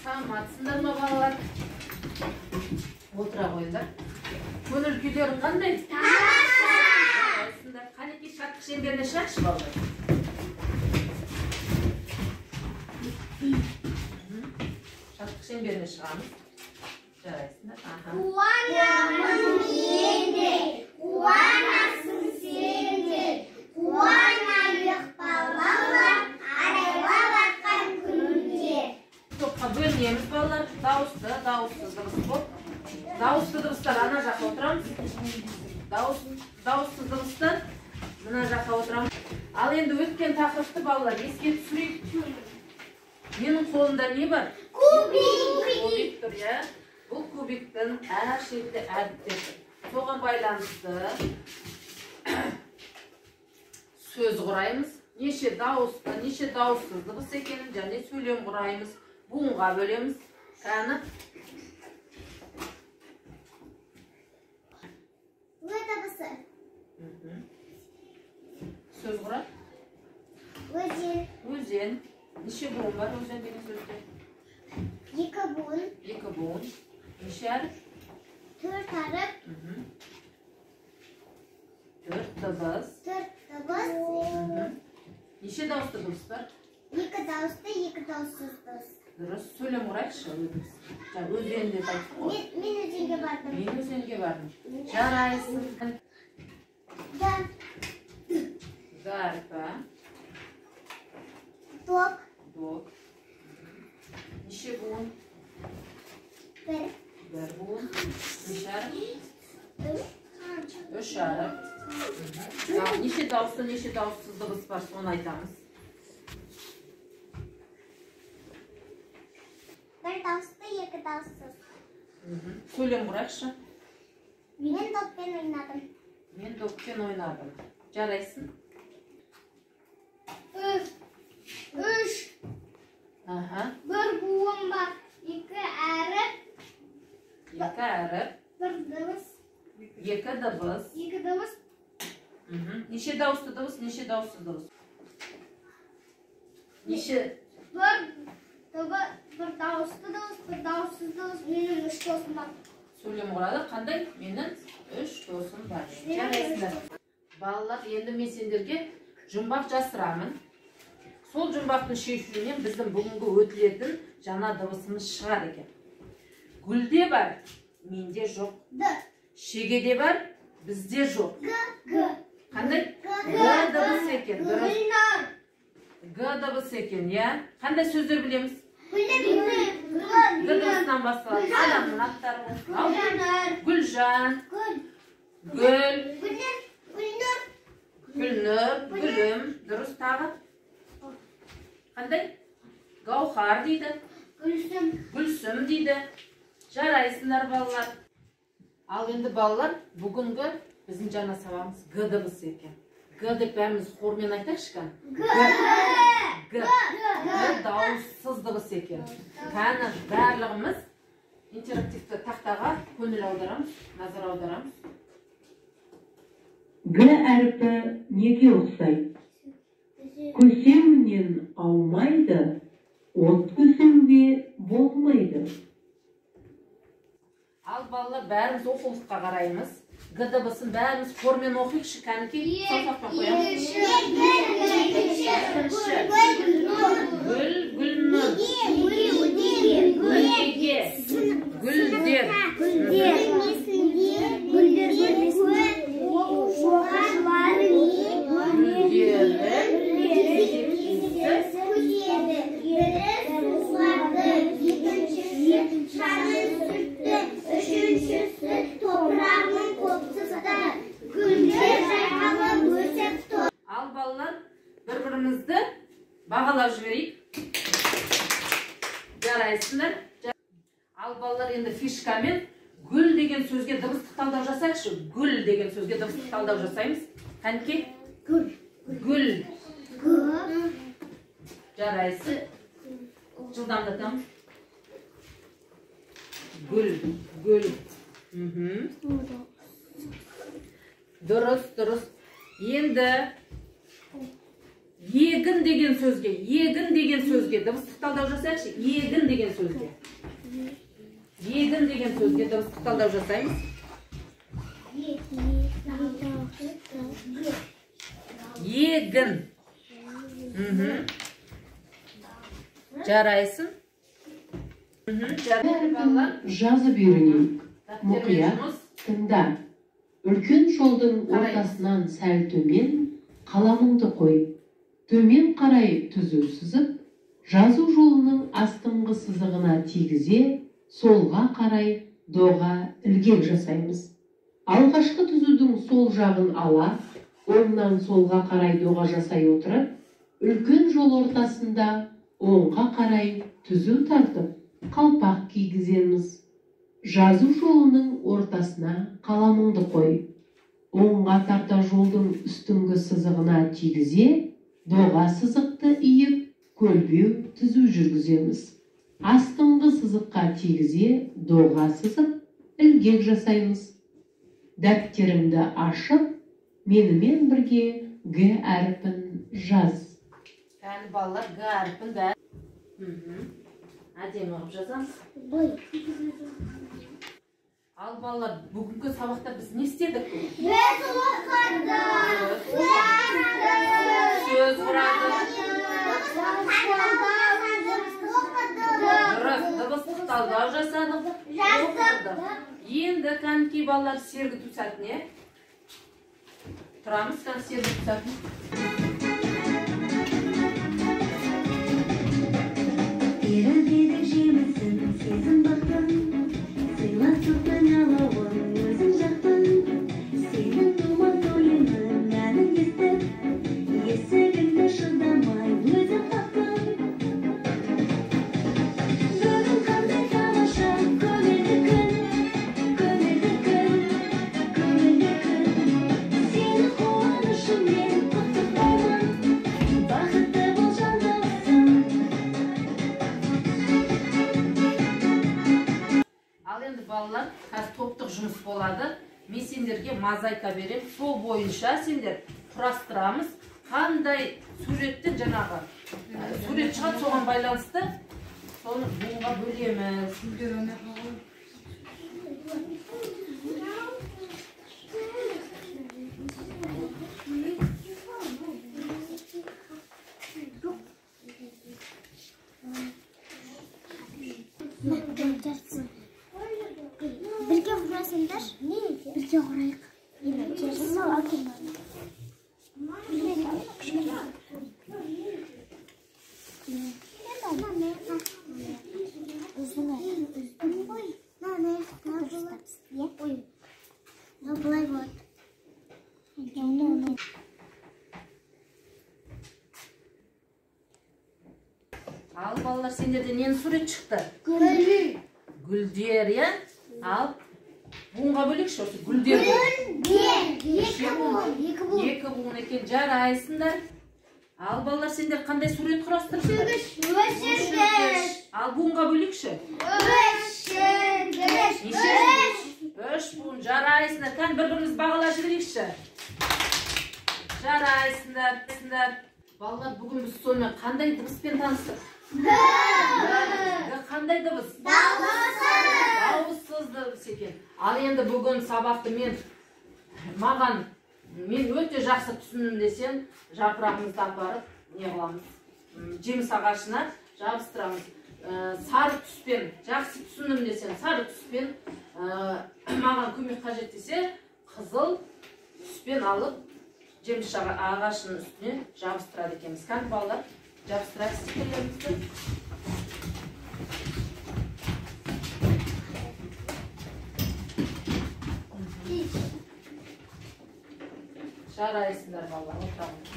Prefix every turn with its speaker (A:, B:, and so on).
A: Саламатсыңдар ма, балалар? Отыра қойыңдар. Көңіл күйлерің қандай? Тамаша! Қанекей, шаттық шеңберіне шығайықшы, балалар. Шаттық шеңберіне шығамыз. Жарайсыңдар. Аха.
B: Қуанамын мен де, қуанасың сен де. Қуанайық, балалар, арайлап атқан күнге.
A: Топқа бөлінеміз, балалар. Дауысты, дауыссыз дыбыс болып. Дауысты дыбыстар ана жаққа отырамыз. Дауыссыз дыбыстар мына жаққа отырамыз. Ал енді өткен тақырыпты, балалар, еске түсірейік. Менің қолымда не бар?
B: Кубик.
A: Кубик тұр, иә. Бұл кубиктің әр шетінде әріптер тұр. Соған байланысты сөз құраймыз. Неше дауысты, неше дауыссыз дыбыс екенін және сөйлем құраймыз. Буынға бөлеміз. Кәні.
B: Ө дыбысы.
A: Сөз құра.
B: Өзен.
A: Өзен. Неше буын бар өзен деген сөзде?
B: Екі буын.
A: Екі буын. Неше әріп?
B: Төрт әріп.
A: Төрт дыбыс.
B: Төрт дыбыс.
A: Неше дауысты дыбыс бар?
B: Екі дауысты, екі дауыссыз дыбыс.
A: Дұрыс. Сөйлем құрайықшы өзіміз. Жаңа өзен деп айттық қой.
B: Мен өзенге бардым.
A: Мен өзенге бардым. Жарайсың.
B: Д.
A: Д әрпі.
B: Доп.
A: Доп. Неше буын?
B: Бір.
A: Бір буын. Неше әріп?
B: Үш.
A: Үш әріп. Ал неше дауысты, неше дауыссыз дыбыс бар, соны айтамыз.
B: Бір дауысты, екі дауыссыз.
A: Сөйлем құрайықшы.
B: Мен доппен ойнадым.
A: Мен доппен ойнадым. Жарайсың.
B: Үш. Үш.
A: Аха.
B: Бір буын бар. Екі әріп.
A: Екі әріп.
B: Бір дыбыс.
A: Екі дыбыс.
B: Екі дыбыс.
A: Неше дауысты дыбыс, неше дауыссыз дыбыс? Неше?
B: Бір дыбыс, бір дауысты дыбыс, бір дауыссыз дыбыс. Менің үш досым бар.
A: Сөйлем құрады. Қандай? Менің үш досым бар.
B: Менің үш
A: Жарайсыңдар.
B: досым.
A: Балалар, енді мен сендерге жұмбақ жасырамын. Сол жұмбақтың шешуінен біздің бүгінгі өтілетін жаңа дыбысымыз шығады екен. Гүлде бар, менде жоқ.
B: Д.
A: Шегеде бар, бізде жоқ.
B: Г. Г.
A: Қандай?
B: Г.
A: Г дыбысы екен. Дұрыс.
B: Гүлнұр.
A: Г дыбысы екен, иә. Қандай сөздер білеміз?
B: Гүлнұр.
A: Г дыбысынан басталады. Адамның аттары ғой. Ал
B: Гүлнұр.
A: Гүлжан.
B: Гүл.
A: Гүл.
B: Гүлнұр. Гүлнұр.
A: Гүлнұр, Гүлім. Дұрыс, тағы. Қандай? Гауһар дейді.
B: Гүлсім.
A: Гүлсім дейді. Жарайсыңдар, балалар. Ал енді, балалар, бүгінгі біздің жаңа сабағымыз Г дыбысы екен. Г деп бәріміз хормен айтайықшы кәні.
B: Г.
A: Г. Г дауыссыз дыбыс екен. Кәні барлығымыз интерактивті тақтаға көңіл аударамыз, назар аударамыз.
C: Г әрпі неге ұқсайды? Көсемнен аумайды, от көсемге болмайды.
A: Ал балалар, бәріміз оқулыққа қараймыз. Г дыбысын бәріміз хормен оқиықшы, кәнекей, саусақпен қоямыз.
B: Екінші.
A: Гүл, Гүлнұр. Гүлге. Гүлдер.
B: Гүлдер. Гүлдер бөлмесінде оқушылар
A: Гүлдері.
B: Бірі суғарды, екіншісі шаңын сүртті, үшіншісі топырағын қопсытты. Гүлдер жайқалып өсіп тұр.
A: Ал балалар, бір-бірімізді бағалап жіберейік. Жарайсыңдар. Ал балалар, енді фишкамен гүл деген сөзге дыбыстық талдау жасайықшы. Гүл деген сөзге дыбыстық талдау жасаймыз. Қанекей?
B: Гүл.
A: Гүл.
B: Гүл.
A: Жарайсың. Жылдамдатамыз. Гүл, гүл. Дұрыс, дұрыс. Енді егін Егін деген сөзге, егін деген сөзге дыбыстық талдау жасайықшы. Егін деген сөзге. Егін деген сөзге дыбыстық талдау жасаймыз. Егін. Жарайсың.
C: Жазып үйренейік. Мұқият тыңда. Үлкен жолдың ортасынан сәл төмен қаламыңды қой. Төмен қарай түзу сызып, жазу жолының астыңғы сызығына тигізе, солға қарай доға ілгек жасаймыз. Алғашқы түзудің сол жағын ала, оңнан солға қарай доға жасай отырып, үлкен жол ортасында оңға қарай түзу тартып, қалпақ кигіземіз. Жазу жолының ортасына қаламыңды қой. Оңға тарта жолдың үстіңгі сызығына тигізе, доға сызықты иіп, көлбеу түзу жүргіземіз. Астыңғы сызыққа тигізе, доға сызып, ілгек жасаймыз. Дәптеріңді ашып, менімен бірге Г әрпін жаз.
A: Кәні балалар, Г әрпін бәрі. Әдемі қылып жазамыз. Ал балалар, бүгінгі сабақта біз не істедік?
B: Біз оқыдық.
A: Сөз құрадық. Дұрыс, дыбыстық талдау жасадық. Оқыдық. Енді кәнекей балалар сергіту сәтіне тұрамыз, кән сергіту сәтіне.
D: Теріп жемісін сезім бақтың, сыйластықтың алауын өзің жақтың. Сенің тума тойыңның әнін естіп, есігіңді шыдамай өзім қақтым. Бүгін қандай тамаша көңілді күн, көңілді күн, көңілді күн. Сені қуанышыңмен құттықтаймын, бақытты бол жан досым.
A: Ал енді балалар, қазір топтық жұмыс болады. Мен сендерге мозаика берем. Сол бойынша сендер құрастырамыз. Қандай суреттен жаңағы сурет шығады, соған байланысты соны буынға бөлеміз.
B: Бірге құрасыңдар? Бірге құрайық.
A: Ал балалар, сендерде ненің сурет шықты? Гүлдер, иә? Ал буынға бөлейікші осы гүлдер.
B: Екі буын.
A: Екі буын екен, жарайсыңдар. Ал балалар, сендер қандай сурет құрастырдыңдар?
B: Өшіргіш.
A: Ал буынға бөлейікші.
B: Өшіргіш.
A: Неше? Үш буын, жарайсыңдар. Кән бір-біріміз бағалап жіберейікші. Жарайсыңдар. Балалар, бүгін біз сонымен қандай дыбыспен таныстық?
B: Г.
A: Г қандай дыбыс?
B: Дауыссыз.
A: Дауыссыз дыбыс екен. Ал енді бүгін сабақты мен өте жақсы түсіндім десем, жапырағымызды апарып не қыламыз? Жеміс ағашына жабыстырамыз. Сары түспен жақсы түсіндім десем, сары түспен, маған көмек қажет десе, қызыл түспен алып жеміс ағашының үстіне жабыстырады екенбіз. Кәні балалар, жабыстырайық стикерлерімізді. Жарайсыңдар балалар, отырамыз.